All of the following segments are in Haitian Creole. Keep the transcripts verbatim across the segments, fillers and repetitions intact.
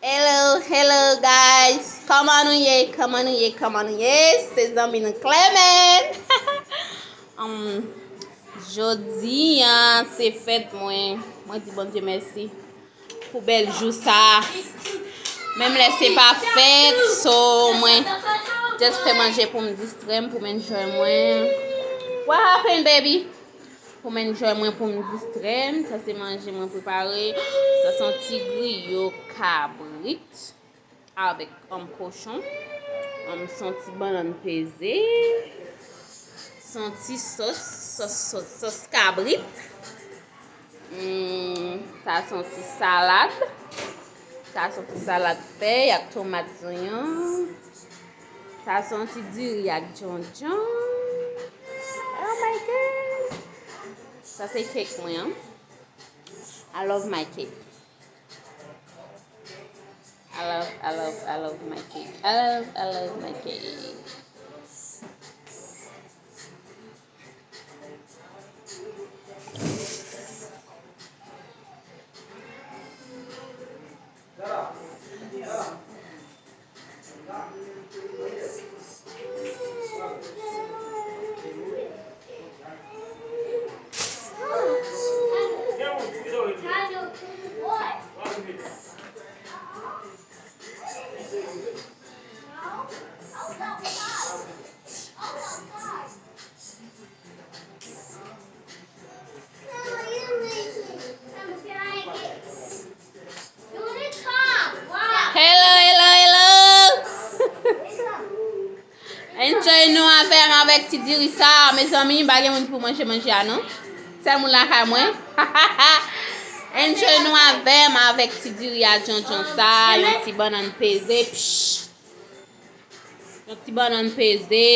Hello, hello guys. Kòman nou ye? Kòman nou ye? Kòman nou ye? Se zanmi nou Clement. Um, jodi a se fèt mwen. Mwen di Bondye mèsi pou bèl jou sa. Menm lè se pa fèt, so mwen just fè manje pou m distrè m, pou m enjoy mwen. What happened, baby? Pou m enjoy mwen, pou m distrè m. Sa se manje mwen prepare. Sa se yon ti griyo kabrit avèk, um, kochon. Um, se yon ti bannann peze. Se yon ti sòs, sòs, sòs, sòs kabrit. Hmm, sa se yon ti salad. Sa se yon ti salad fèy ak tomat, zonyon. Sa se yon ti diri ak djondjon. Oh my God! Sa se kèk mwen an. I love my cake. I love, I love, I love my cake. I love, I love my cake. Hello, hello, hello. Enjoy nou avè m avèk ti diri sa, mezanmi, pa gen moun pou manje manje a non. Sèl moun lakay mwen. Enjoy nou avè m avèk ti diri a djondjon sa, yon ti bannann peze. Psh. Yon ti bannann peze,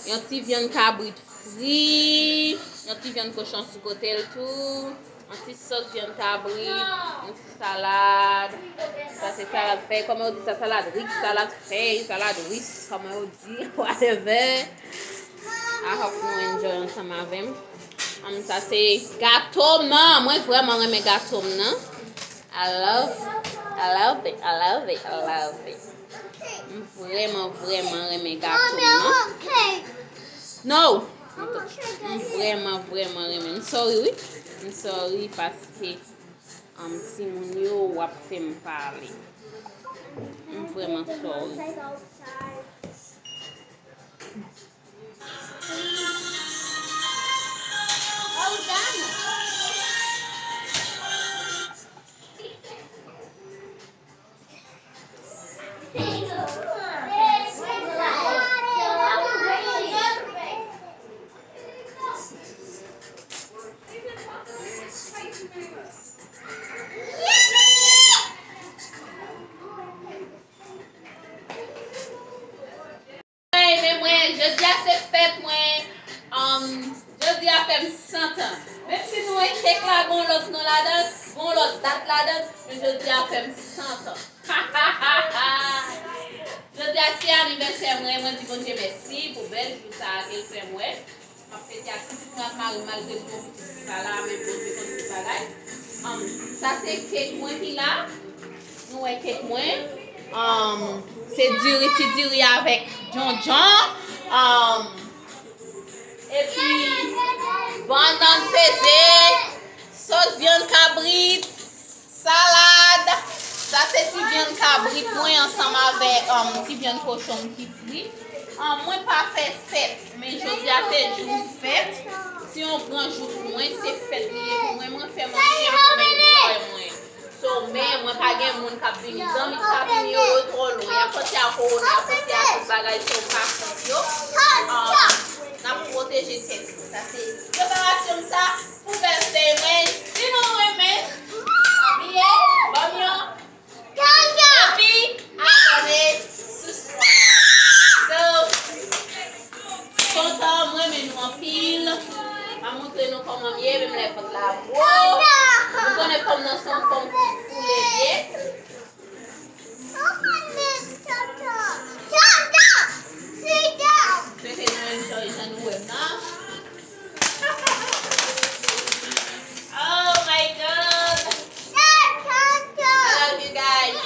yon ti vyann kabrit fri, yon ti vyann kochon sou kote l tou, yon ti sòs vyann kabrit, yon ti salad. Sa se salad fèy, kòman yo di sa, salad rik, salad fèy, salad ris, kòman yo di, whatever. I hope nou enjoy ansanm avè m. Um, sa se gato m nan. Mwen vrèman renmen gato m nan. I love, I love it, I love it, I love it. M vrèman, vrèman renmen gato m nan. No! M vrèman, vrèman renmen. M sorry, wi. M sorry paske, um, timoun yo, w ap fè m pale. M vrèman sorry. Hey, men mwen, jodi a se fèt mwen. Um, jodi a fè m san tan. Menm si nou wè kèk la gon lòt non ladan, gon lòt dat ladan, men jodi a fè m san tan. Jodi a se anivèsè mwen, mwen di Bondye mèsi pou bèl jou sa a ke l fè m wè. M ap fete ak pitit mwen ak mari m, malgre nou gen pitit ki pa la, men Bondye konn tout bagay. Um, sa se kèk mwen ki la. Nou wè kèk mwen. Um, se diri, ti diri avèk djondjon. Um, epi, bannann peze, sòs vyann kabrit, salad. Sa se ti vyann kabrit mwen ansanm avèk, um, ti vyann kochon m ki fri. Um, mwen pa fè fèt, men jodi a se jou fèt. Se yon gran jou pou mwen, se fèt li ye pou mwen. Mwen fè manje pou mwen, enjoy mwen. So, men mwen pa gen moun k ap vini. Zanmi k ap vini yo, yo twò lwen. Y ap panse a kowona, y ap panse a tout bagay, so m pa kont yo. Ah, n ap pwoteje tèt nou. Sa se preparasyon m sa pou birthday mwen. Si nou renmen, pa bliye, ban m yon epi abòne, subscribe. So, kontan, mwen renmen nou anpil. M ap montre nou kòman m ye, menm lè vant la gwo. Nou konnen fanm nan se yon fanm ki foule vye. Swete nou enjoy jan nou wè m nan. Oh my God. I love you guys.